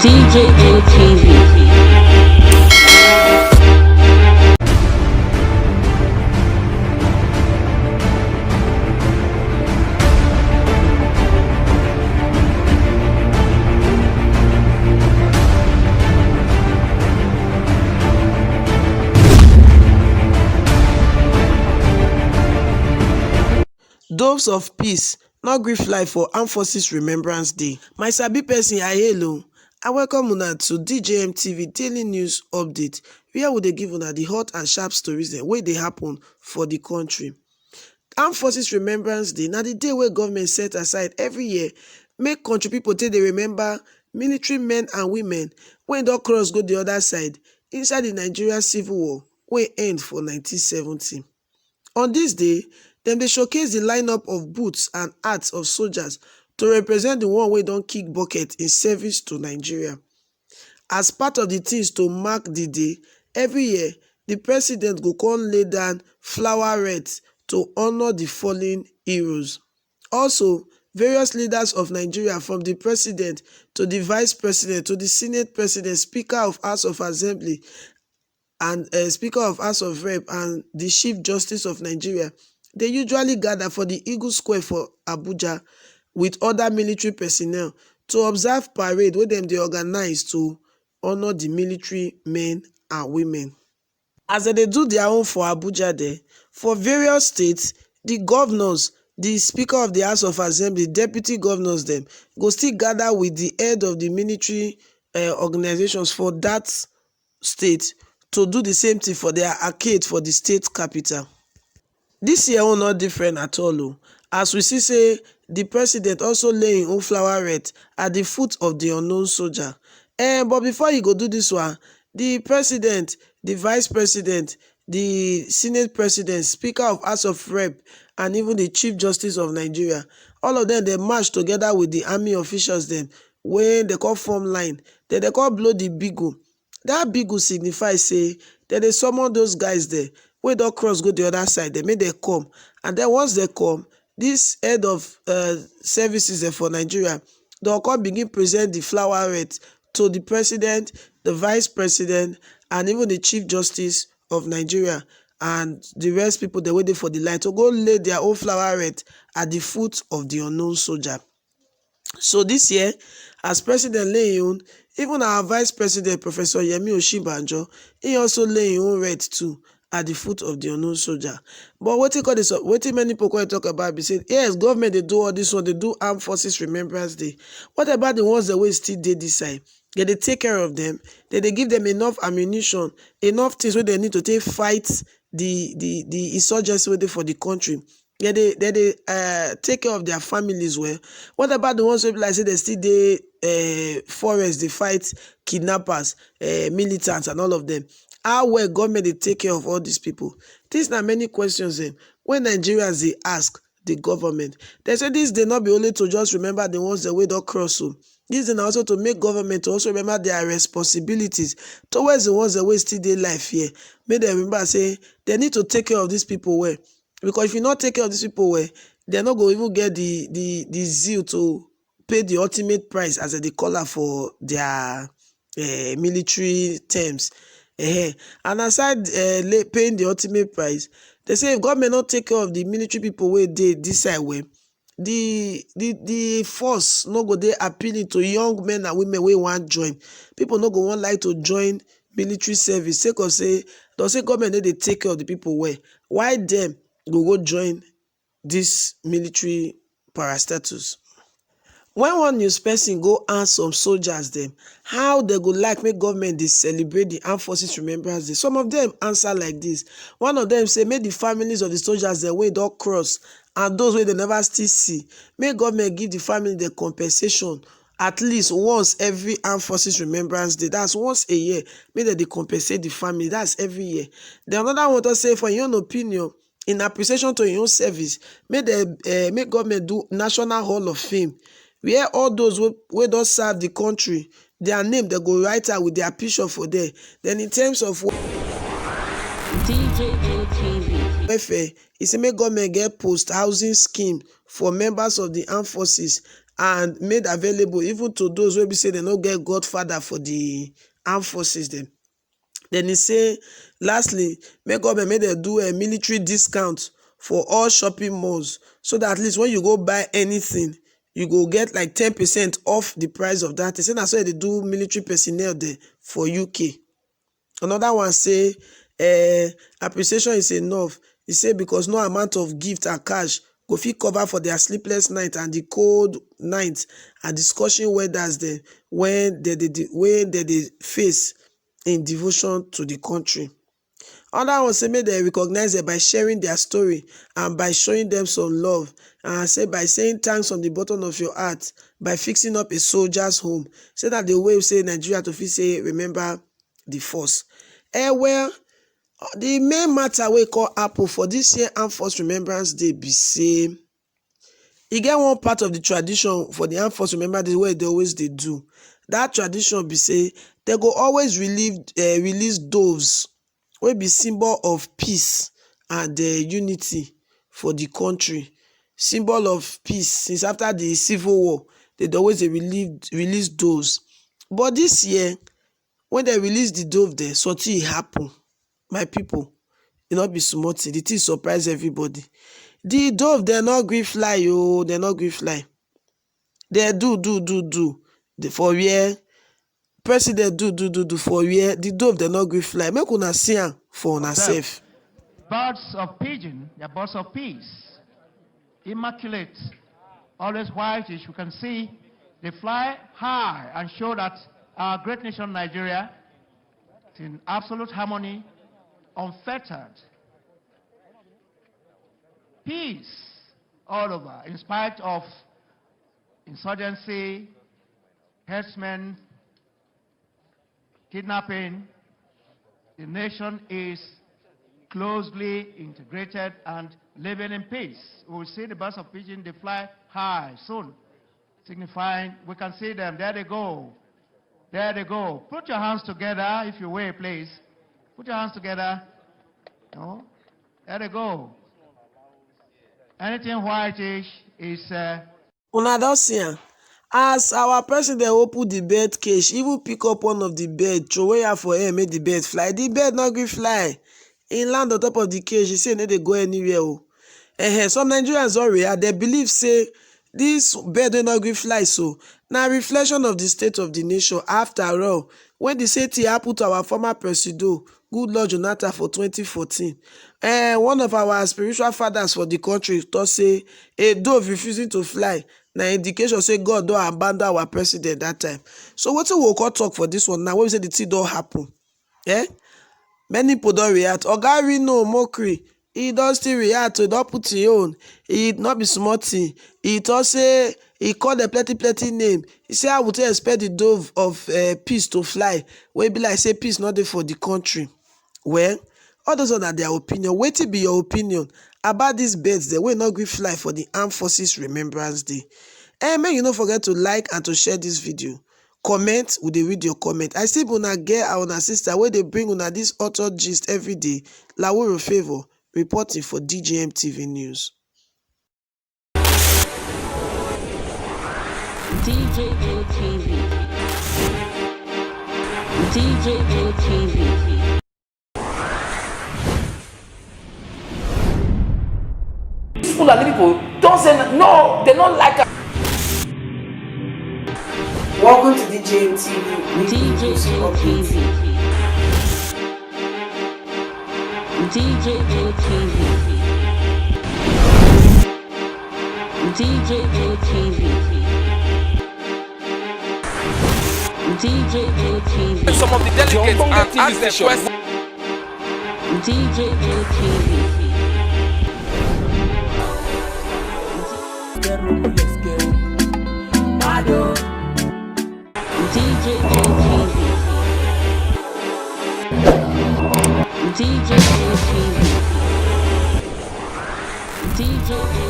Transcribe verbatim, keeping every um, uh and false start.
D J N T V. Doves of peace no gree fly for Armed Forces Remembrance Day. My sabi person, I hail o. I welcome una to D J M T V Daily News Update, where we dey give una the hot and sharp stories dem wey dey happen for the country. Armed Forces Remembrance Day na the day wey government set aside every year make country people take dey remember military men and women wey don cross go the other side inside the Nigeria civil war wey end for nineteen seventy. On dis day, dem dey showcase di lineup of boots and hats of soldiers to represent di one wey don kick bucket in service to Nigeria. As part of di tins to mark di day, every year, di president go come lay down flower wreath to honour di fallen heroes. Also, various leaders of Nigeria, from di president to di vice president to di senate president, speaker of House of Assembly, and uh, Speaker of House of Rep and the Chief Justice of Nigeria, they usually gather for the Eagle Square for Abuja with other military personnel to observe parade wey dem dey organize to honor the military men and women. As they dey do their own for Abuja there, for various states, the governors, the Speaker of the House of Assembly, deputy governors dem go still gather with the head of the military uh, organizations for that state to do the same thing for their arcade for the state capital. This year own not different at all o, as we see say the president also lay im own flower wreath at the foot of the unknown soldier. Eh, but before he go do this one, the president, the vice president, the senate president, speaker of House of Rep, and even the chief justice of Nigeria, all of them dey march together with the army officials dem wey dey call form line, dem dey call blow the bugle. That bugle signify say dem dey summon those guys there wey don cross go the other side, dem make dem come. And then once dem come, this head of uh, services dem for Nigeria, dem come begin present the flower wreath to the president, the vice president, and even the chief justice of Nigeria and the rest people dem wey dey for the line to go lay their own flower wreath at the foot of the unknown soldier. So this year, as president lay im own, even our vice president, Professor Yemi Osinbajo, he also lay im own wreath too at the foot of the unknown soldier. But wetin come dey sup-, wetin many people come dey talk about be say, yes, government dey do all this one, dey do Armed Forces Remembrance Day. What about the ones that wey still dey this side? Dem dey take care of them. Dem dey give them enough ammunition, enough things wey dem need to take fight the the the insurgency wey dey for the country. Dem dey dem dey uh, take care of their families well. What about the ones wey be like say dem still dey uh, forest dey fight kidnappers, uh, militants, and all of them? How well government dey take care of all these people? These na many questions dem wey Nigerians dey ask the government. Dem say this dey not be only to just remember the ones dem wey don cross o. This dey na also to make government to also remember their responsibilities towards the ones dem wey still dey life here. Make dem remember say dem need to take care of these people well, because if you no take care of these people well, dem no go even get the the the zeal to pay the ultimate price, as dem dey call am for their uh, military terms. Uh-huh. And aside uh, lay, paying the ultimate price, they say if government no take care of the military people wey dey this side well, the the the force no go dey appealing to young men and women wey wan join. People no go wan like to join military service sake of say dem say government no dey take care of the people well. Why dem go go join this military parastatus? When one news person go ask some soldiers dem how dem go like make government dey celebrate the Armed Forces Remembrance Day, some of them answer like this. One of them say make the families of the soldiers dem wey don cross and those wey dem never still see, make government give the family the compensation at least once every Armed Forces Remembrance Day. That's once a year. Make dem dey compensate the family. That's every year. The another one talk say, for your own opinion, in appreciation to your own service, make dem uh, make government do National Hall of Fame, where all those wey wey don serve the country, their name dem go write am with their picture for there. Then in terms of D J N T V. welfare, e say make government get post housing scheme for members of the armed forces and made available even to those wey be say dem no get godfather for the armed forces dem. Then e say, lastly, make government make dem do a military discount for all shopping malls, so that at least when you go buy anything, you go get like ten percent off the price of that. E say na so dem dey do military personnel there for U K. Another one say, eh, appreciation is enough. E say because no amount of gift and cash go fit cover for their sleepless night and the cold night and the scorching weathers dem wey dem dey, wey dem dey face in devotion to the country. Another one say make dem recognize them by sharing their story and by showing them some love, and say by saying thanks from the bottom of your heart by fixing up a soldier's home. Say that the way we say Nigeria to fit say remember the force. Eh, well, the main matter wey come happen for this year Armed Force Remembrance Day be say e get one part of the tradition for the Armed Force Remembrance Day wey dem always dey do. That tradition be say dem go always relieve, uh, release doves wey be symbol of peace and uh, unity for the country. Symbol of peace since after the civil war, dem dey always dey relieve, release doves. But this year, when dem release the dove dem, something happen. My people, e no be small thing. The thing surprise everybody. The dove dem no gree fly o, dem no gree fly. Dem do, do, do, do. The, for where president do, do, do, do, for where the dove dem no gree fly. Make una see am for una sef. Birds of pigeon, they are birds of peace. Immaculate, always whitish. You can see they fly high and show that our great nation Nigeria is in absolute harmony, unfettered. Peace all over, in spite of insurgency, herdsmen, kidnapping. The nation is closely integrated and living in peace. We will see the birds of pigeon, they fly high soon, signifying we can see them. There they go. There they go. Put your hands together if you will, please. Put your hands together. No? There they go. Anything whitish is, uh, una don see am. As our president open the bird cage, even pick up one of the bird, throw am for air, make the bird fly. The bird no gree fly. He land on top of the cage. He say e no dey go anywhere o. Eh, some Nigerians don react. Dem believe say this bird wey no gree fly so na reflection of the state of the nation. After all, when the same thing happen to our former presido, Goodluck Jonathan, for twenty fourteen, eh, one of our spiritual fathers for the country talk say a dove refusing to fly na indication say God don abandon our president that time. So wetin we go come talk for this one now wey be say the thing don happen? Eh? Many people don react. Oga Reno Omokri, he don still react, he don put him own. He no be small thing. He talk say, he call dem plenty plenty name. He say, "How we take expect the dove of, eh, peace to fly wey be like say peace no dey for the country?" Well, all those one na their opinion. Wetin be your opinion about these birds dem wey no gree fly for the Armed Forces Remembrance Day? Eh, make you no forget to like and to share this video. Comment, we dey read your comment. I still be una girl and una sister wey dey bring una this hot hot gist every day, Lawuro Favour, reporting for D J M T V News. D J M T V. D J M T V. These Fulani people don say no, they no like am. Welcome to D J M T V. D J M T V. D J M T V. D J M T V. D J M T V. Some of the delegates and ask them questions. D J M T V. D J M T V. D J M T V. D J M T V.